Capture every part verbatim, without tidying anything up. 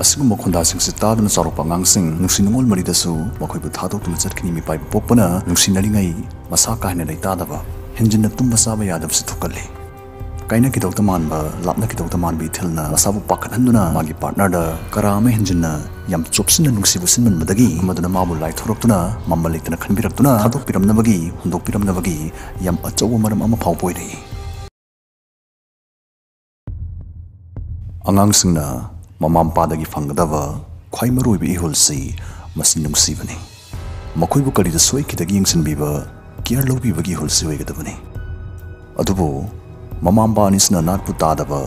ꯁꯤꯒꯨꯝꯕ ꯈꯣꯟꯗꯥꯁꯤꯡꯁꯤ ꯇꯥꯗꯨꯅ ꯆꯥꯎꯔꯛꯄ ꯑꯉꯥꯡꯁꯤꯡ ꯅꯨꯡꯁꯤ ꯅꯨꯡꯉꯣꯜ ꯃꯔꯤꯗꯁꯨ ꯃꯈꯣꯏꯕꯨ ꯊꯥꯗꯣꯛꯇꯨꯅ ꯆꯠꯈꯤꯅꯤ꯫ ꯃꯤꯄꯥꯏꯕ ꯄꯣꯛꯄꯅ ꯅꯨꯡꯁꯤꯅꯔꯤꯉꯩ ꯃꯁꯥ ꯀꯥ ꯍꯦꯟꯅ ꯂꯩꯇꯥꯗꯕ, ꯍꯦꯟꯖꯤꯟꯅ ꯇꯨꯝꯕ ꯆꯥꯕ ꯌꯥꯗꯕꯁꯨ ꯊꯣꯛꯀꯜꯂꯤ꯫ ꯀꯥꯏꯅꯈꯤꯗꯧꯇ ꯃꯥꯟꯕ, ꯂꯥꯞꯅꯈꯤꯗꯧꯇ ꯃꯥꯟꯕ ꯏꯊꯤꯜꯅ ꯃꯁꯥꯕꯨ ꯄꯥꯈꯠꯍꯟꯗꯨꯅ ꯃꯥꯒꯤ ꯄꯥꯔꯠꯅꯔꯗ ꯀꯔꯥ ꯑꯃ ꯍꯦꯟꯖꯤꯟꯅ ꯌꯥꯝ ꯆꯣꯞꯁꯤꯟꯅ ꯅꯨꯡꯁꯤꯕ ꯁꯤꯟꯃꯟꯕꯗꯒꯤ ꯃꯗꯨꯅ ꯃꯥꯕꯨ ꯂꯥꯏꯊꯣꯔꯛꯇꯨꯅ ꯃꯃꯜ ꯂꯩꯇꯅ ꯈꯟꯕꯤꯔꯛꯇꯨꯅ ꯊꯥꯗꯣꯛꯄꯤꯔꯝꯅꯕꯒꯤ, ꯍꯨꯟꯗꯣꯛꯄꯤꯔꯝꯅꯕꯒꯤ ꯌꯥꯝ ꯑꯆꯧꯕ ꯃꯔꯝ ꯑꯃ ꯐꯥꯎꯕ ꯑꯣꯏꯔꯛꯏ꯫ ꯑꯉꯥꯡꯁꯤꯡꯅ ꯃꯃꯥ ꯃꯄꯥꯗꯒꯤ ꯐꯪꯒꯗꯕ ꯈ꯭ꯋꯥꯏ ꯃꯔꯨꯑꯣꯏꯕ ꯏꯍꯨꯜꯁꯤ ꯃꯁꯤ ꯅꯨꯡꯁꯤꯕꯅꯤ꯫ ꯃꯈꯣꯏꯕꯨ ꯀꯔꯤꯗ ꯁꯣꯏꯈꯤꯗꯒꯦ ꯌꯦꯡꯁꯤꯟꯕꯤꯕ, ꯀꯤꯌꯔ ꯂꯧꯕꯤꯕꯒꯤ ꯏꯍꯨꯜꯁꯤ ꯑꯣꯏꯒꯗꯕꯅꯤ꯫ ꯑꯗꯨꯕꯨ ꯃꯃꯥ ꯃꯄꯥ ꯑꯅꯤꯁꯤꯅ ꯅꯥꯠꯄꯨ ꯇꯥꯗꯕ,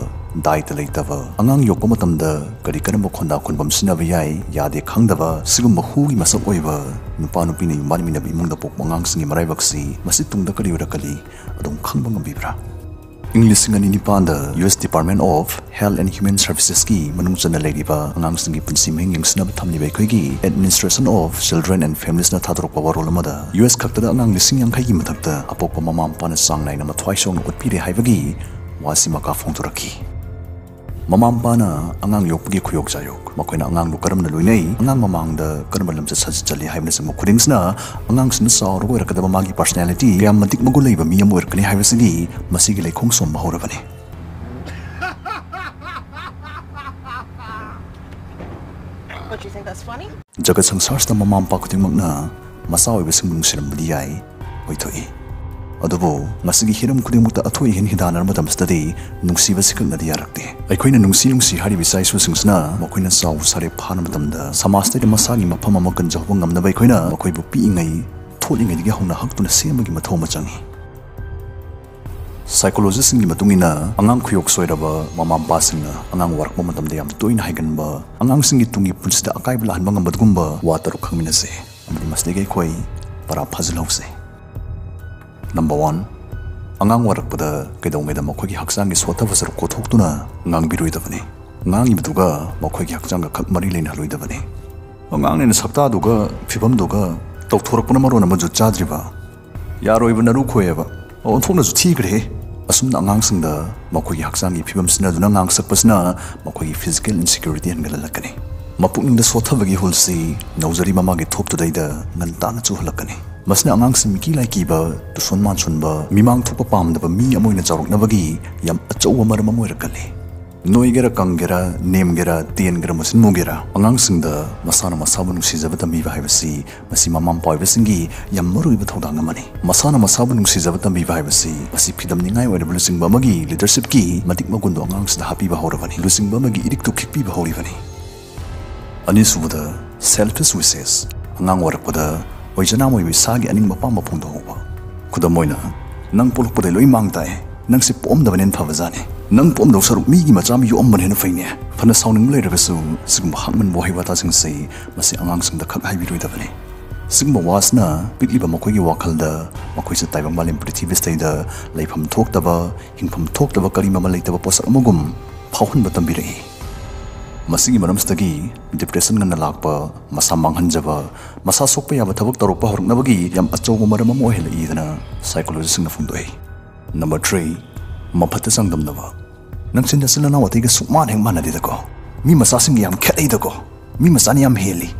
ꯗꯥꯏꯇ ꯂꯩꯇꯕ, ꯑꯉꯥꯡ ꯌꯣꯛꯄ ꯃꯇꯝꯗ ꯀꯔꯤ ꯀꯔꯝꯕ ꯈꯣꯟꯗꯥ ꯈꯣꯟꯐꯝ ꯁꯤꯖꯤꯟꯅꯕ ꯌꯥꯏ, ꯌꯥꯗꯦ ꯈꯪꯗꯕ, ꯁꯤꯒꯨꯝꯕ ꯍꯨꯒꯤ ꯃꯁꯛ ꯑꯣꯏꯕ ꯅꯨꯄꯥ ꯅꯨꯄꯤꯅ ꯌꯨꯝꯕꯥꯟꯃꯤꯟꯅꯕ ꯏꯃꯨꯡꯗ ꯄꯣꯛꯄ ꯑꯉꯥꯡꯁꯤꯡꯒꯤ ꯃꯔꯥꯏꯕꯛꯁꯤ ꯃꯁꯤ ꯇꯨꯡꯗ ꯀꯔꯤ ꯑꯣꯏꯔꯛꯀꯅꯤ ꯑꯗꯨꯝ ꯈꯪꯕ ꯉꯝꯕꯤꯕ꯭ꯔꯥ? ꯏꯪ ꯂꯤꯁꯤꯡ ꯑꯅꯤ ꯅꯤꯄꯥꯟꯗ U S Department of Health and Human Servicesꯀꯤ ꯃꯅꯨꯡ ꯆꯟꯅ ꯂꯩꯔꯤꯕ ꯑꯉꯥꯡꯁꯤꯡꯒꯤ ꯄꯨꯟꯁꯤ ꯃꯍꯤꯡ ꯌꯦꯡꯁꯤꯟꯅꯕ ꯊꯝꯂꯤꯕ ꯑꯩꯈꯣꯏꯒꯤ Administration of Children and Familiesꯅ ꯊꯥꯗꯣꯔꯛꯄ ꯋꯥꯔꯣꯜ ꯑꯃꯗ, ꯌꯨ ꯑꯦꯁ ꯈꯛꯇꯗ ꯑꯉꯥꯡ ꯂꯤꯁꯤꯡ ꯌꯥꯡꯈꯩꯒꯤ ꯃꯊꯛꯇ ꯑꯄꯣꯛꯄ ꯃꯃꯥ ꯃꯄꯥꯅ ꯆꯥꯡ ꯅꯥꯏꯅ ꯃꯊ꯭ꯋꯥꯏ ꯁꯣꯛꯅ ꯑꯣꯠꯄꯤꯔꯦ ꯍꯥꯏꯕꯒꯤ ꯋꯥꯁꯤ ꯃꯀꯥ ꯐꯣꯡꯗꯣꯔꯛꯈꯤ꯫ ꯃꯃꯥ ꯃꯄꯥꯅ ꯑꯉꯥꯡ ꯌꯣꯛꯄꯒꯤ ꯈꯨꯌꯣꯛ ꯆꯥꯌꯣꯛ, ꯃꯈꯣꯏꯅ ꯑꯉꯥꯡꯗꯨ ꯀꯔꯝꯅ ꯂꯣꯏꯅꯩ, ꯑꯉꯥꯡ ꯃꯃꯥꯡꯗ ꯀꯔꯝꯕ ꯂꯝꯆꯠ ꯁꯥꯖꯠ ꯆꯠꯂꯤ ꯍꯥꯏꯕꯅꯆꯤꯡꯕ ꯈꯨꯗꯤꯡꯁꯤꯅ ꯑꯉꯥꯡꯁꯤꯅ ꯆꯥꯎꯔꯒ ꯑꯣꯏꯔꯛꯀꯗꯕ ꯃꯥꯒꯤ personality ꯀꯌꯥꯝ ꯃꯇꯤꯛ ꯃꯒꯨꯟ ꯂꯩꯕ ꯃꯤ ꯑꯃ ꯑꯣꯏꯔꯛꯀꯅꯤ ꯍꯥꯏꯕꯁꯤꯒꯤ ꯃꯁꯤꯒꯤ ꯂꯩꯈꯣꯡ ꯁꯣꯝꯕ ꯍꯧꯔꯕꯅꯤ꯫ What, you think that's funny? ꯖꯒꯠ ꯁꯪꯁꯥꯔꯁꯤꯗ ꯃꯃꯥ ꯃꯄꯥ ꯈꯨꯗꯤꯡꯃꯛꯅ ꯃꯆꯥ ꯑꯣꯏꯕꯁꯤꯡꯕꯨ ꯅꯨꯡꯁꯤꯔꯝꯕꯗꯤ ꯌꯥꯏ, ꯑꯣꯏꯊꯣꯛꯏ꯫ ꯑꯗꯨꯕꯨ ꯃꯁꯤꯒꯤ ꯍꯤꯔꯝ ꯈꯨꯗꯤꯡꯃꯛꯇ ꯑꯊꯣꯏ ꯑꯍꯦꯟ ꯍꯤꯗꯥꯟꯅꯔꯕ ꯃꯇꯝꯁꯤꯗꯗꯤ ꯅꯨꯡꯁꯤꯕꯁꯤ ꯀꯛꯅꯗꯤ ꯌꯥꯔꯛꯇꯦ꯫ ꯑꯩꯈꯣꯏꯅ ꯅꯨꯡꯁꯤ ꯅꯨꯡꯁꯤ ꯍꯥꯏꯔꯤꯕ ꯏꯆꯥ ꯏꯁꯨꯁꯤꯡꯁꯤꯅ ꯃꯈꯣꯏꯅ ꯆꯥꯎꯕ ꯁꯥꯔꯦ ꯐꯥꯔ ꯃꯇꯝꯗ ꯁꯃꯥꯖꯇ ꯃꯁꯥꯒꯤ ꯃꯐꯝ ꯑꯃ ꯀꯟꯖꯍꯧꯕ ꯉꯝꯅꯕ ꯑꯩꯈꯣꯏꯅ ꯃꯈꯣꯏꯕꯨ ꯄꯤꯛꯏꯉꯩ, ꯊꯣꯛꯂꯤꯉꯩꯗꯒꯤ ꯍꯧꯅ ꯍꯛꯇꯨꯅ ꯁꯦꯝꯕꯒꯤ ꯃꯊꯧ ꯑꯃ ꯆꯪꯏ꯫ ꯁꯥꯏꯀꯣꯂꯣꯖꯤꯁꯁꯤꯡꯒꯤ ꯃꯇꯨꯡ ꯏꯟꯅ ꯑꯉꯥꯡ ꯈꯨꯌꯣꯛ ꯁꯣꯏꯔꯕ ꯃꯃꯥ ꯃꯄꯥꯁꯤꯡꯅ ꯑꯉꯥꯡ ꯋꯥꯔꯛꯄ ꯃꯇꯝꯗ ꯌꯥꯝ ꯇꯣꯏꯅ ꯍꯥꯏꯒꯟꯕ, ꯑꯉꯥꯡꯁꯤꯡꯒꯤ ꯇꯨꯡꯒꯤ ꯄꯨꯟꯁꯤꯗ ꯑꯀꯥꯏꯕ ꯂꯥꯛꯍꯟꯕ ꯉꯝꯕ ꯑꯗꯨꯒꯨꯝꯕ ꯋꯥ ꯇꯔꯨꯛ ꯈꯪꯃꯤꯟꯅꯁꯦ꯫ ꯑꯃꯗꯤ ꯃꯁꯤꯗꯒꯤ ꯑꯩꯈꯣꯏ ꯄꯔꯥ ꯐꯥꯖꯤꯜꯍꯧꯁꯦ꯫ Number one, ꯑꯉꯥꯡ ꯋꯥꯔꯛꯄꯗ ꯀꯩꯗꯧꯉꯩꯗ ꯃꯈꯣꯏꯒꯤ ꯍꯛꯆꯥꯡꯒꯤ ꯁꯣꯠꯊꯕ ꯁꯔꯨꯛ ꯀꯣꯊꯣꯛꯇꯨꯅ ꯉꯥꯡꯕꯤꯔꯣꯏꯗꯕꯅꯤ꯫ ꯉꯥꯡꯉꯤꯕꯗꯨꯒ ꯃꯈꯣꯏꯒꯤ ꯍꯛꯆꯥꯡꯒ ꯈꯛ ꯃꯔꯤ ꯂꯩꯅꯍꯜꯂꯣꯏꯗꯕꯅꯤ꯫ ꯑꯉꯥꯡꯅꯤꯅ ꯁꯛꯇꯥꯗꯨꯒ ꯐꯤꯕꯝꯗꯨꯒ ꯇꯧꯊꯣꯔꯛꯄꯅ ꯃꯔꯣꯟ ꯑꯃ ꯖꯨꯠ ꯆꯥꯗ꯭ꯔꯤꯕ꯫ ꯌꯥꯔꯣꯏꯕ, ꯅꯔꯨ ꯈꯣꯏꯑꯦꯕ꯫ ꯑꯣꯟꯊꯣꯛꯅꯁꯨ ꯊꯤꯈ꯭ꯔꯦꯍꯦ꯫ ꯑꯁꯨꯝꯅ ꯑꯉꯥꯡꯁꯤꯡꯗ ꯃꯈꯣꯏꯒꯤ ꯍꯛꯆꯥꯡꯒꯤ ꯐꯤꯕꯝ ꯁꯤꯟꯅꯗꯨꯅ ꯉꯥꯡꯁꯛꯄꯁꯤꯅ ꯃꯈꯣꯏꯒꯤ physical insecurity ꯍꯦꯟꯒꯠꯍꯜꯂꯛꯀꯅꯤ꯫ ꯃꯄꯨꯛꯅꯤꯡꯗ ꯁꯣꯠꯊꯕꯒꯤ ꯍꯨꯜꯁꯤ ꯅꯧꯖꯔꯤ ꯃꯃꯥꯒꯤ ꯊꯣꯞꯇꯨꯗꯩꯗ ꯉꯟꯇꯥꯅ ꯆꯨꯍꯜꯂꯛꯀꯅꯤ꯫ ꯃꯁꯤꯅ ꯑꯉꯥꯡꯁꯤꯡ ꯃꯤꯀꯤ ꯂꯥꯏꯀꯤꯕ, ꯇꯨꯁꯣꯟ ꯃꯥꯟꯁꯣꯟꯕ, ꯃꯤꯃꯥꯡ ꯊꯣꯛꯄ ꯄꯥꯝꯗꯕ ꯃꯤ ꯑꯃ ꯑꯣꯏꯅ ꯆꯥꯎꯔꯛꯅꯕꯒꯤ ꯌꯥꯝ ꯑꯆꯧꯕ ꯃꯔꯝ ꯑꯃ ꯑꯣꯏꯔꯛꯀꯅꯤ꯫ ꯅꯣꯏꯒꯦꯔꯥ ꯀꯪꯒꯦꯔꯥ, ꯅꯦꯝꯒꯦꯔꯥ ꯇꯦꯟꯒꯦꯔꯥ, ꯃꯨꯁꯤꯟ ꯃꯨꯒꯦꯔꯥ, ꯑꯉꯥꯡꯁꯤꯡꯗ ꯃꯁꯥꯅ ꯃꯁꯥꯕꯨ ꯅꯨꯡꯁꯤꯖꯕ ꯇꯝꯕꯤꯕ ꯍꯥꯏꯕꯁꯤ ꯃꯁꯤ ꯃꯃꯥ ꯃꯄꯥ ꯑꯣꯏꯕꯁꯤꯡꯒꯤ ꯌꯥꯝ ꯃꯔꯨꯑꯣꯏꯕ ꯊꯧꯗꯥꯡ ꯑꯃꯅꯤ꯫ ꯃꯁꯥꯅ ꯃꯁꯥꯕꯨ ꯅꯨꯡꯁꯤꯖꯕ ꯇꯝꯕꯤꯕ ꯍꯥꯏꯕꯁꯤ ꯃꯁꯤ ꯐꯤꯗꯝꯅꯤꯡꯉꯥꯏ ꯑꯣꯏꯔꯕ ꯂꯨꯆꯤꯡꯕ ꯑꯃꯒꯤ leadership ꯀꯤ ꯃꯇꯤꯛ ꯃꯒꯨꯟꯗꯣ ꯑꯉꯥꯡꯁꯤꯡꯗ ꯍꯥꯞꯄꯤꯕ ꯍꯧꯔꯕꯅꯤ꯫ ꯂꯨꯆꯤꯡꯕ ꯑꯃꯒꯤ ꯏꯔꯤꯛꯇꯨ ꯈꯤꯛꯄꯤꯕ ꯍꯧꯔꯤꯕꯅꯤ꯫ ꯑꯅꯤꯁꯨꯕꯗ, selfish wishes꯫ ꯑꯉꯥꯡ ꯑꯣꯏꯔꯛꯄꯗ ꯑꯣꯏꯖꯅꯥꯝ ꯑꯣꯏꯕ ꯏꯁꯥꯒꯤ ꯑꯅꯤꯡꯕ ꯑꯄꯥꯝꯕ ꯐꯣꯡꯗꯣꯛꯍꯧꯕ꯫ ꯈꯨꯗꯝ ꯑꯣꯏꯅ, "ꯅꯪ ꯄꯣꯛꯂꯛꯄꯗꯩ ꯂꯣꯏ ꯃꯥꯡ ꯇꯥꯛꯑꯦ, ꯅꯪꯁꯦ ꯄꯣꯛꯑꯝꯗꯕꯅ ꯍꯦꯟꯅ ꯐꯕꯖꯥꯠꯅꯤ, ꯅꯪ ꯄꯣꯛꯑꯝꯗꯧ ꯁꯔꯨꯛ ꯃꯤꯒꯤ ꯃꯆꯥ ꯑꯃ ꯌꯣꯛꯑꯝꯕꯅ ꯍꯦꯟꯅ ꯐꯩꯅꯦ"꯫ ꯐꯅ ꯁꯥꯎꯅꯤꯡꯕ ꯂꯩꯔꯒꯁꯨ, ꯁꯤꯒꯨꯝꯕ ꯍꯥꯛꯃꯟꯕ ꯋꯥꯍꯩ ꯋꯥꯇꯥꯁꯤꯡꯁꯤ ꯃꯁꯤ ꯑꯉꯥꯡꯁꯤꯡꯗ ꯈꯛ ꯍꯥꯏꯕꯤꯔꯣꯏꯗꯕꯅꯤ꯫ ꯁꯤꯒꯨꯝꯕ ꯋꯥꯁꯤꯅ ꯄꯤꯛꯂꯤꯕ ꯃꯈꯣꯏꯒꯤ ꯋꯥꯈꯜꯗ ꯃꯈꯣꯏꯁꯦ ꯇꯥꯏꯕꯪ ꯃꯥꯂꯦꯝ ꯄ꯭ꯔꯤꯊꯤꯕꯤꯁꯤꯗꯩꯗ ꯂꯩꯐꯝ ꯊꯣꯛꯇꯕ, ꯍꯤꯡꯐꯝ ꯊꯣꯛꯇꯕ, ꯀꯔꯤ ꯃꯃꯜ ꯂꯩꯇꯕ ꯄꯣꯠꯁꯛ ꯑꯃꯒꯨꯝ ꯐꯥꯎꯍꯟꯕ ꯇꯝꯕꯤꯔꯛꯏ꯫ ꯃꯁꯤꯒꯤ ꯃꯔꯝꯁꯤꯗꯒꯤ depression ꯉꯟꯅ ꯂꯥꯛꯄ, ꯃꯁꯥ ꯃꯥꯡꯍꯟꯖꯕ, ꯃꯁꯥ ꯁꯣꯛꯄ ꯌꯥꯕ ꯊꯕꯛ ꯇꯧꯔꯛꯄ ꯍꯧꯔꯛꯅꯕꯒꯤ ꯌꯥꯝ ꯑꯆꯧꯕ ꯃꯔꯝ ꯑꯃ ꯑꯣꯏꯍꯜꯂꯛꯏꯗꯅ psychologist ꯁꯤꯡꯅ ꯐꯣꯡꯗꯣꯛꯏ꯫ Number three, ꯃꯐꯠꯇ ꯆꯥꯡꯗꯝꯅꯕ꯫ "ꯅꯪꯁꯤ ꯅꯆꯤꯟ ꯅꯅꯥꯎ ꯑꯇꯩꯒ ꯁꯨꯛꯃꯥꯟ ꯍꯦꯛ ꯃꯥꯟꯅꯗꯦꯗꯀꯣ, ꯃꯤ ꯃꯆꯥꯁꯤꯡꯒ ꯌꯥꯝ ꯈꯦꯠꯅꯩꯗꯀꯣ, ꯃꯤ ꯃꯆꯥꯅ ꯌꯥꯝ ꯍꯦꯜꯂꯤ"꯫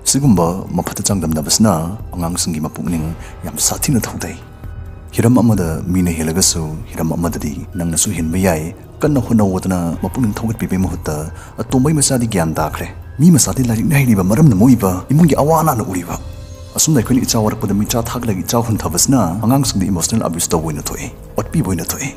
ꯁꯤꯒꯨꯝꯕ ꯃꯐꯠꯇ ꯆꯥꯡꯗꯝꯅꯕꯁꯤꯅ ꯑꯉꯥꯡꯁꯤꯡꯒꯤ ꯃꯄꯨꯛꯅꯤꯡ ꯌꯥꯝ ꯁꯥꯊꯤꯅ ꯊꯧꯗꯩ꯫ ꯍꯤꯔꯝ ꯑꯃꯗ ꯃꯤꯅ ꯍꯦꯜꯂꯒꯁꯨ, ꯍꯤꯔꯝ ꯑꯃꯗꯗꯤ ꯅꯪꯅꯁꯨ ꯍꯦꯟꯕ ꯌꯥꯏ꯫ ꯀꯟꯅ ꯍꯣꯠꯅꯧꯗꯅ ꯃꯄꯨꯛꯅꯤꯡ ꯊꯧꯒꯠꯄꯤꯕꯒꯤ ꯃꯍꯨꯠꯇ, "ꯑꯇꯣꯝꯕꯩ ꯃꯆꯥꯗꯤ ꯒ꯭ꯌꯥꯟ ꯇꯥꯈ꯭ꯔꯦ, ꯃꯤ ꯃꯆꯥꯗꯤ ꯂꯥꯏꯔꯤꯛꯅ ꯍꯩꯔꯤꯕ, ꯃꯔꯝꯅ ꯃꯣꯛꯏꯕ, ꯏꯃꯨꯡꯒꯤ ꯑꯋꯥ ꯑꯅꯥꯅ ꯎꯔꯤꯕ"꯫ ꯑꯁꯨꯝꯅ ꯑꯩꯈꯣꯏꯅ ꯏꯆꯥ ꯋꯥꯔꯛꯄꯗ ꯃꯤꯆꯥ ꯊꯥꯒꯠꯂꯒ ꯏꯆꯥ ꯍꯨꯟꯊꯕꯁꯤꯅ ꯑꯉꯥꯡꯁꯤꯡꯗ emotional abuse ꯇꯧꯕ ꯑꯣꯏꯅ ꯊꯣꯛꯏ, ꯑꯣꯠꯄꯤꯕ ꯑꯣꯏꯅ ꯊꯣꯛꯏ꯫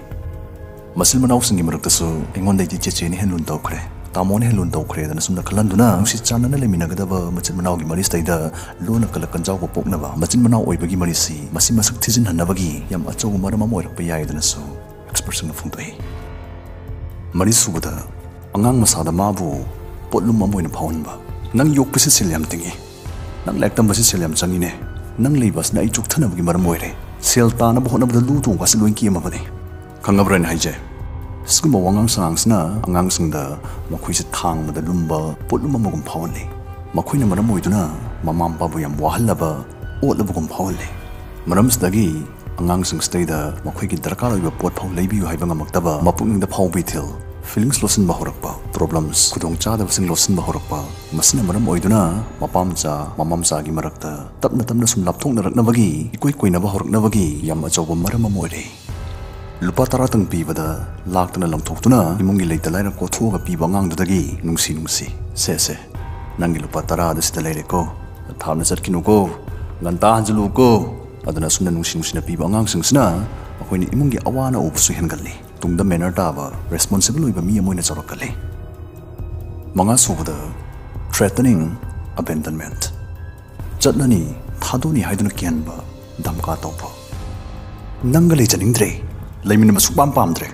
ꯃꯆꯤꯟ ꯃꯅꯥꯎꯁꯤꯡꯒꯤ ꯃꯔꯛꯇꯁꯨ "ꯑꯩꯉꯣꯟꯗꯩꯗꯤ ꯆꯦꯆꯦꯅ ꯍꯦꯟ ꯂꯨꯅ ꯇꯧꯈ꯭ꯔꯦ, ꯇꯥꯃꯣꯅ ꯍꯦꯟ ꯂꯨꯅ ꯇꯧꯈ꯭ꯔꯦꯗꯅ" ꯁꯨꯝꯅ ꯈꯜꯍꯟꯗꯨꯅ, ꯅꯨꯡꯁꯤ ꯆꯥꯟꯅꯅ ꯂꯩꯃꯤꯟꯅꯒꯗꯕ ꯃꯆꯤꯟ ꯃꯅꯥꯎꯒꯤ ꯃꯔꯤꯁꯤꯗꯩꯗ ꯂꯣꯟꯅ ꯀꯜꯂꯛ ꯀꯟꯖꯥꯎꯕ ꯄꯣꯛꯅꯕ, ꯃꯆꯤꯟ ꯃꯅꯥꯎ ꯑꯣꯏꯕꯒꯤ ꯃꯔꯤꯁꯤ ꯃꯁꯤ ꯃꯁꯛ ꯊꯤꯖꯤꯟꯍꯟꯅꯕꯒꯤ ꯌꯥꯝ ꯑꯆꯧꯕ ꯃꯔꯝ ꯑꯃ ꯑꯣꯏꯔꯛꯄ ꯌꯥꯏꯗꯅꯁꯨ expert ꯁꯤꯡꯅ ꯐꯣꯡꯗꯣꯛꯏ꯫ ꯃꯔꯤꯁꯨꯕꯗ, ꯑꯉꯥꯡ ꯃꯁꯥꯗ ꯃꯥꯕꯨ ꯄꯣꯠꯂꯨꯝ ꯑꯃ ꯑꯣꯏꯅ ꯐꯥꯎꯍꯟꯕ꯫ "ꯅꯪ ꯌꯣꯛꯄꯁꯤ ꯁꯦꯜ ꯌꯥꯝ ꯇꯤꯡꯏ, ꯅꯪ ꯂꯥꯏꯔꯤꯛ ꯇꯝꯕꯁꯤ ꯁꯦꯜ ꯌꯥꯝ ꯆꯪꯉꯤꯅꯦ, ꯅꯪ ꯂꯩꯕ ꯑꯁꯤꯅ ꯑꯩ ꯆꯣꯛꯊꯅꯕꯒꯤ ꯃꯔꯝ ꯑꯣꯏꯔꯦ, ꯁꯦꯜ ꯇꯥꯅꯕ ꯍꯣꯠꯅꯕꯗ ꯂꯨ ꯇꯣꯡꯕ ꯑꯁꯤ ꯂꯣꯏ ꯀꯦꯝꯃꯕꯅꯤ"꯫ ꯈꯪꯉꯕ꯭ꯔꯥ ꯑꯩꯅ ꯍꯥꯏꯁꯦ? ꯁꯤꯒꯨꯝꯕ ꯋꯥꯉꯥꯡ ꯁꯉꯥꯡꯁꯤꯅ ꯑꯉꯥꯡꯁꯤꯡꯗ ꯃꯈꯣꯏꯁꯦ ꯊꯥꯡꯕꯗ ꯂꯨꯝꯕ ꯄꯣꯠꯂꯨꯝ ꯑꯃꯒꯨꯝ ꯐꯥꯎꯍꯜꯂꯤ꯫ ꯃꯈꯣꯏꯅ ꯃꯔꯝ ꯑꯣꯏꯗꯨꯅ ꯃꯃꯥ ꯃꯄꯥꯕꯨ ꯌꯥꯝ ꯋꯥꯍꯜꯂꯕ, ꯑꯣꯠꯂꯕꯒꯨꯝ ꯐꯥꯎꯍꯜꯂꯤ꯫ ꯃꯔꯝꯁꯤꯗꯒꯤ ꯑꯉꯥꯡꯁꯤꯡꯁꯤꯗꯩꯗ ꯃꯈꯣꯏꯒꯤ ꯗꯔꯀꯥꯔ ꯑꯣꯏꯕ ꯄꯣꯠ ꯐꯥꯎ ꯂꯩꯕꯤꯌꯨ ꯍꯥꯏꯕ ꯉꯝꯃꯛꯇꯕ, ꯃꯄꯨꯛꯅꯤꯡꯗ ꯐꯥꯎꯕ ꯏꯊꯤꯜ, feelings ꯂꯣꯠꯁꯤꯟꯕ ꯍꯧꯔꯛꯄ, problems, ꯈꯨꯗꯣꯡꯆꯥꯗꯕꯁꯤꯡ ꯂꯣꯠꯁꯤꯟꯕ ꯍꯧꯔꯛꯄ, ꯃꯁꯤꯅ ꯃꯔꯝ ꯑꯣꯏꯗꯨꯅ ꯃꯄꯥ ꯃꯆꯥ, ꯃꯃꯥ ꯃꯆꯥꯒꯤ ꯃꯔꯛꯇ ꯇꯞꯅ ꯇꯞꯅ ꯁꯨꯝ ꯂꯥꯞꯊꯣꯛꯅꯔꯛꯅꯕꯒꯤ, ꯏꯀꯣꯏ ꯀꯣꯏꯅꯕ ꯍꯧꯔꯛꯅꯕꯒꯤ ꯌꯥꯝ ꯑꯆꯧꯕ ꯃꯔꯝ ꯑꯃ ꯑꯣꯏꯔꯦ꯫ ꯂꯨꯄꯥ ꯇꯔꯥꯇꯪ ꯄꯤꯕꯗ ꯂꯥꯛꯇꯅ ꯂꯪꯊꯣꯛꯇꯨꯅ ꯏꯃꯨꯡꯒꯤ ꯂꯩꯇ ꯂꯥꯏꯔ ꯀꯣꯊꯣꯛꯑꯒ ꯄꯤꯕ ꯑꯉꯥꯡꯗꯨꯗꯒꯤ ꯅꯨꯡꯁꯤ ꯅꯨꯡꯁꯤ, "ꯁꯦ, ꯁꯦ, ꯅꯪꯒꯤ ꯂꯨꯄꯥ ꯇꯔꯥ ꯑꯗꯨ ꯁꯤꯗ ꯂꯩꯔꯦꯀꯣ, ꯊꯥꯞꯅ ꯆꯠꯈꯤꯅꯨꯀꯣ, ꯉꯟꯇꯥ ꯍꯟꯖꯤꯜꯂꯨꯀꯣ", ꯑꯗꯨꯅ ꯑꯁꯨꯝꯅ ꯅꯨꯡꯁꯤ ꯅꯨꯡꯁꯤꯅ ꯄꯤꯕ ꯑꯉꯥꯡꯁꯤꯡꯁꯤꯅ ꯑꯩꯈꯣꯏꯅ ꯏꯃꯨꯡꯒꯤ ꯑꯋꯥ ꯑꯅ ꯎꯕꯁꯨ ꯍꯦꯟꯒꯠꯂꯤ꯫ ꯇꯨꯡꯗ manner ꯇꯥꯕ, responsible ꯑꯣꯏꯕ ꯃꯤ ꯑꯃ ꯑꯣꯏꯅ ꯆꯥꯎꯔꯛꯀꯜꯂꯤ꯫ ꯃꯉꯥ ꯁꯨꯕꯗ, threatening, abandonment꯫ "ꯆꯠꯂꯅꯤ, ꯊꯥꯗꯣꯛꯅꯤ" ꯍꯥꯏꯗꯨꯅ ꯀꯤꯍꯟꯕ, ꯙꯝꯀꯥ ꯇꯧꯕ꯫ "ꯅꯪꯒ ꯂꯩꯖꯅꯤꯡꯗ꯭ꯔꯦ, ꯂꯩꯃꯤꯟꯅꯕ ꯁꯨꯛꯄꯥꯝ ꯄꯥꯝꯗ꯭ꯔꯦ,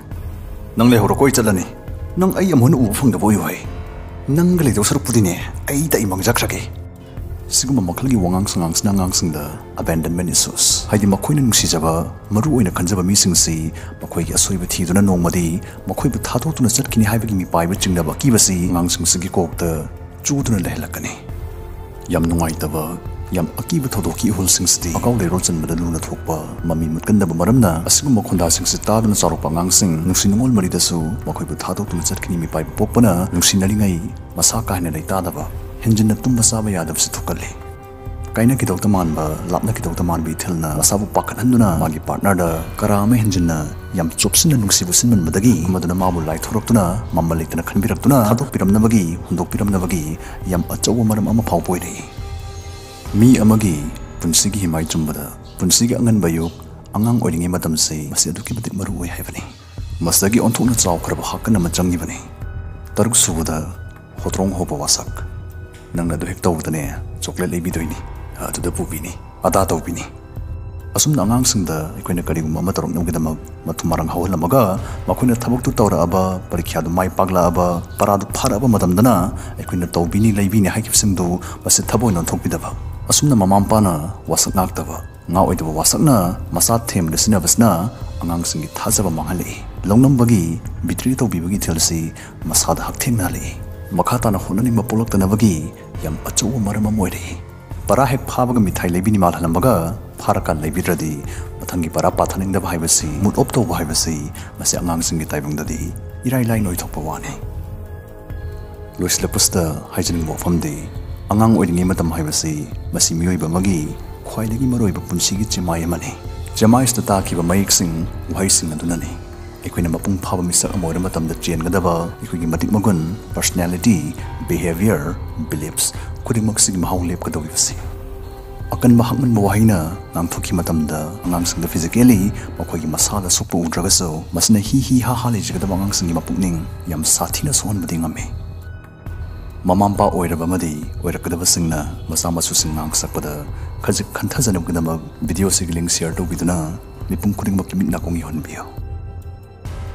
ꯅꯪ ꯂꯩꯍꯧꯔꯣꯀꯣ, ꯑꯩ ꯆꯠꯂꯅꯤ, ꯅꯪ ꯑꯩ ꯑꯃꯨꯛ ꯍꯟꯅ ꯎꯕ ꯐꯪꯗꯕ ꯑꯣꯏꯌꯨ ꯍꯥꯏ, ꯅꯪꯒ ꯂꯩꯗꯧ ꯁꯔꯨꯛꯄꯨꯗꯤꯅꯦ, ꯑꯩꯗ ꯑꯩ ꯃꯥꯡꯖꯈ꯭ꯔꯒꯦ"꯫ ꯁꯤꯒꯨꯝꯕ ꯃꯈꯜꯒꯤ ꯋꯥꯉꯥꯡ ꯁꯉꯥꯡꯁꯤꯅ ꯑꯉꯥꯡꯁꯤꯡꯗ abandonment issues, ꯍꯥꯏꯗꯤ ꯃꯈꯣꯏꯅ ꯅꯨꯡꯁꯤꯖꯕ, ꯃꯔꯨ ꯑꯣꯏꯅ ꯈꯟꯖꯕ ꯃꯤꯁꯤꯡꯁꯤ ꯃꯈꯣꯏꯒꯤ ꯑꯁꯣꯏꯕ ꯊꯤꯗꯨꯅ ꯅꯣꯡꯃꯗꯤ ꯃꯈꯣꯏꯕꯨ ꯊꯥꯗꯣꯛꯇꯨꯅ ꯆꯠꯈꯤꯅꯤ ꯍꯥꯏꯕꯒꯤ ꯃꯤꯄꯥꯏꯕ ꯆꯤꯡꯅꯕ ꯑꯀꯤꯕꯁꯤ ꯑꯉꯥꯡꯁꯤꯡꯁꯤꯒꯤ ꯀꯣꯛꯇ ꯆꯨꯗꯨꯅ ꯂꯩꯍꯜꯂꯛꯀꯅꯤ꯫ ꯌꯥꯝ ꯅꯨꯡꯉꯥꯏꯇꯕ, ꯌꯥꯝ ꯑꯀꯤꯕ ꯊꯧꯗꯣꯛꯀꯤ ꯏꯍꯨꯜꯁꯤꯡꯁꯤꯗꯤ ꯃꯀꯥꯎ ꯂꯩꯔꯣꯜ ꯆꯟꯕꯗ ꯂꯨꯅ ꯊꯣꯛꯄ, ꯃꯃꯤ ꯃꯨꯠꯀꯟꯗꯕ ꯃꯔꯝꯅ ꯑꯁꯤꯒꯨꯝꯕ ꯈꯣꯟꯗꯥꯁꯤꯡꯁꯤ ꯇꯥꯗꯨꯅ ꯆꯥꯎꯔꯛꯄ ꯑꯉꯥꯡꯁꯤꯡ ꯅꯨꯡꯁꯤ ꯅꯨꯡꯉꯣꯜ ꯃꯔꯤꯗꯁꯨ ꯃꯈꯣꯏꯕꯨ ꯊꯥꯗꯣꯛꯇꯨꯅ ꯆꯠꯈꯤꯅꯤ ꯃꯤꯄꯥꯏꯕ ꯄꯣꯛꯄꯅ ꯅꯨꯡꯁꯤꯅꯔꯤꯉꯩ ꯃꯁꯥ ꯀꯥ ꯍꯦꯟꯅ ꯂꯩꯇꯥꯗꯕ, ꯍꯦꯟꯖꯤꯟꯅ ꯇꯨꯝꯕ ꯆꯥꯕ ꯌꯥꯗꯕꯁꯤ ꯊꯣꯛꯀꯜꯂꯤ꯫ ꯀꯥꯏꯅꯈꯤꯗꯧꯇ ꯃꯥꯟꯕ, ꯂꯥꯞꯅꯈꯤꯗꯧꯇ ꯃꯥꯟꯕ ꯏꯊꯤꯜꯅ ꯃꯁꯥꯕꯨ ꯄꯥꯈꯠꯍꯟꯗꯨꯅ ꯃꯥꯒꯤ partnerꯗ ꯀꯔꯥ ꯑꯃ ꯍꯦꯟꯖꯤꯟꯅ ꯌꯥꯝ ꯆꯨꯞꯁꯤꯟꯅ ꯅꯨꯡꯁꯤꯕ ꯎꯠꯁꯤꯟꯃꯟꯕꯗꯒꯤ ꯃꯗꯨꯅ ꯃꯥꯕꯨ ꯂꯥꯏꯊꯣꯔꯛꯇꯨꯅ ꯃꯃꯜ ꯂꯩꯇꯅ ꯈꯟꯕꯤꯔꯛꯇꯨꯅ ꯊꯥꯗꯣꯛꯄꯤꯔꯝꯅꯕꯒꯤ, ꯍꯨꯟꯗꯣꯛꯄꯤꯔꯝꯅꯕꯒꯤ ꯌꯥꯝ ꯑꯆꯧꯕ ꯃꯔꯝ ꯑꯃ ꯐꯥꯎꯕ ꯑꯣꯏꯔꯛꯏ꯫ ꯃꯤ ꯑꯃꯒꯤ ꯄꯨꯟꯁꯤꯒꯤ ꯍꯤꯃꯥꯏ ꯆꯨꯝꯕꯗ ꯄꯨꯟꯁꯤꯒꯤ ꯑꯉꯟꯕ ꯑꯌꯨꯛ, ꯑꯉꯥꯡ ꯑꯣꯏꯔꯤꯉꯩ ꯃꯇꯝꯁꯤ ꯃꯁꯤ ꯑꯗꯨꯛꯀꯤ ꯃꯇꯤꯛ ꯃꯔꯨ ꯑꯣꯏ ꯍꯥꯏꯕꯅꯤ꯫ ꯃꯁꯤꯗꯒꯤ ꯑꯣꯟꯊꯣꯛꯅ ꯆꯥꯎꯈ꯭ꯔꯕ ꯍꯛꯀꯟ ꯑꯃ ꯆꯪꯉꯤꯕꯅꯤ꯫ ꯇꯔꯨꯛ ꯁꯨꯕꯗ, ꯍꯣꯇ꯭ꯔꯣꯡ ꯍꯧꯕ ꯋꯥꯁꯛ꯫ ꯅꯪꯅ ꯑꯗꯨ ꯍꯦꯛ ꯇꯧꯕꯗꯅꯦ, chocolate ꯂꯩꯕꯤꯗꯣꯏꯅꯤ, ꯑꯗꯨꯗ ꯄꯨꯕꯤꯅꯤ, ꯑꯗꯥ ꯇꯧꯕꯤꯅꯤ꯫ ꯑꯁꯨꯝꯅ ꯑꯉꯥꯡꯁꯤꯡꯗ ꯑꯩꯈꯣꯏꯅ ꯀꯔꯤꯒꯨꯝꯕ ꯑꯃ ꯇꯧꯔꯛꯅꯕꯒꯤꯗꯃꯛ ꯃꯊꯨꯝ ꯃꯔꯥꯡ ꯍꯧꯍꯜꯂꯝꯃꯒ, ꯃꯈꯣꯏꯅ ꯊꯕꯛꯇꯨ ꯇꯧꯔꯛꯑꯕ, ꯄꯔꯤꯈ꯭ꯌꯥꯗꯨ ꯃꯥꯏ ꯄꯥꯛꯂꯛꯑꯕ, ꯄꯔꯥꯗꯨ ꯐꯥꯔꯛꯑꯕ ꯃꯇꯝꯗꯅ ꯑꯩꯈꯣꯏꯅ ꯇꯧꯕꯤꯅꯤ, ꯂꯩꯕꯤꯅꯤ ꯍꯥꯏꯈꯤꯕꯁꯤꯡꯗꯨ ꯃꯁꯤ ꯊꯃꯣꯏ ꯑꯣꯟꯊꯣꯛꯄꯤꯗꯕ꯫ ꯑꯁꯨꯝꯅ ꯃꯃꯥ ꯃꯄꯥꯅ ꯋꯥꯁꯛ ꯉꯥꯛꯇꯕ, ꯉꯥ ꯑꯣꯏꯗꯕ ꯋꯥꯁꯛꯅ ꯃꯆꯥ ꯊꯦꯝꯕꯗ ꯁꯤꯖꯤꯟꯅꯕꯁꯤꯅ ꯑꯉꯥꯡꯁꯤꯡꯒꯤ ꯊꯥꯖꯕ ꯃꯥꯡꯍꯜꯂꯛꯏ꯫ ꯂꯧꯅꯝꯕꯒꯤ, betray ꯇꯧꯕꯤꯕꯒꯤ ꯏꯊꯤꯜꯁꯤ ꯃꯁꯥꯗ ꯍꯛꯊꯦꯡꯅꯍꯜꯂꯛꯏ꯫ ꯃꯈꯥ ꯇꯥꯅ ꯍꯣꯠꯅꯅꯤꯡꯕ ꯄꯣꯛꯂꯛꯇꯅꯕꯒꯤ ꯌꯥꯝ ꯑꯆꯧꯕ ꯃꯔꯝ ꯑꯃ ꯑꯣꯏꯔꯛꯏ꯫ ꯄꯔꯥ ꯍꯦꯛ ꯐꯥꯕꯒ ꯃꯤꯊꯥꯏ ꯂꯩꯕꯤꯅꯤ ꯃꯥꯜꯍꯜꯂꯝꯃꯒ ꯐꯥꯔꯀꯥꯟ ꯂꯩꯕꯤꯗ꯭ꯔꯗꯤ ꯃꯊꯪ ꯍꯪꯒꯤ ꯄꯔꯥ ꯄꯥꯊꯅꯤꯡꯗꯕ ꯍꯥꯏꯕꯁꯤ, ꯃꯨꯠ ꯑꯣꯞ ꯇꯧꯕ ꯍꯥꯏꯕꯁꯤ, ꯃꯁꯤ ꯑꯉꯥꯡꯁꯤꯡꯒꯤ ꯇꯥꯏꯕꯪꯗꯗꯤ ꯏꯔꯥꯏ ꯂꯥꯏꯅ ꯑꯣꯏꯊꯣꯛꯄ ꯋꯥꯅꯤ꯫ ꯂꯣꯏꯁꯤꯜꯂꯛꯄꯁꯤꯗ ꯍꯥꯏꯖꯅꯤꯡꯕ ꯋꯥꯐꯝꯗꯤ, ꯑꯉꯥꯡ ꯑꯣꯏꯔꯤꯉꯩ ꯃꯇꯝ ꯍꯥꯏꯕꯁꯤ ꯃꯁꯤ ꯃꯤꯑꯣꯏꯕ ꯑꯃꯒꯤ ꯈ꯭ꯋꯥꯏꯗꯒꯤ ꯃꯔꯨꯑꯣꯏꯕ ꯄꯨꯟꯁꯤꯒꯤ ꯆꯦꯃꯥꯏ ꯑꯃꯅꯤ꯫ ꯆꯦꯃꯥꯏꯁꯤꯗ ꯇꯥꯈꯤꯕ ꯃꯌꯦꯛꯁꯤꯡ, ꯋꯥꯍꯩꯁꯤꯡ ꯑꯗꯨꯅꯅꯤ ꯑꯩꯈꯣꯏꯅ ꯃꯄꯨꯡ ꯐꯥꯕ ꯃꯤꯁꯛ ꯑꯃ ꯑꯣꯏꯔ ꯃꯇꯝꯗ ꯆꯦꯟꯒꯗꯕ ꯑꯩꯈꯣꯏꯒꯤ ꯃꯇꯤꯛ ꯃꯒꯨꯟ, personality, behavior, beliefs ꯈꯨꯗꯤꯡꯃꯛꯁꯤꯒꯤ ꯃꯍꯥꯎ ꯂꯦꯞꯀꯗꯧꯔꯤꯕꯁꯤ꯫ ꯑꯀꯟꯕ ꯍꯛꯃꯟꯕ ꯋꯥꯍꯩꯅ ꯉꯥꯡꯊꯣꯛꯈꯤ ꯃꯇꯝꯗ ꯑꯉꯥꯡꯁꯤꯡꯗ physically ꯃꯈꯣꯏꯒꯤ ꯃꯁꯥꯗ ꯁꯣꯛꯄ ꯎꯗ꯭ꯔꯒꯁꯨ, ꯃꯁꯤꯅ ꯍꯤ ꯍꯤ ꯍꯥ ꯍꯥ ꯂꯩꯖꯒꯗꯕ ꯑꯉꯥꯡꯁꯤꯡꯒꯤ ꯃꯄꯨꯛꯅꯤꯡ ꯌꯥꯝ ꯁꯥꯊꯤꯅ ꯁꯣꯛꯍꯟꯕꯗꯤ ꯉꯝꯃꯤ꯫ ꯃꯃꯥ ꯃꯄꯥ ꯑꯣꯏꯔꯕ ꯑꯃꯗꯤ ꯑꯣꯏꯔꯛꯀꯗꯕꯁꯤꯡꯅ ꯃꯆꯥ ꯃꯁꯨꯁꯤꯡ ꯉꯥꯡꯁꯛꯄꯗ ꯈꯖꯤꯛ ꯈꯟꯊꯖꯅꯕꯒꯤꯗꯃꯛ video ꯁꯤꯒꯤ link share ꯇꯧꯕꯤꯗꯨꯅ ꯃꯤꯄꯨꯝ ꯈꯨꯗꯤꯡꯃꯛꯀꯤ ꯃꯤꯠ ꯅꯥꯀꯣꯡ ꯌꯧꯍꯟꯕꯤꯌꯨ꯫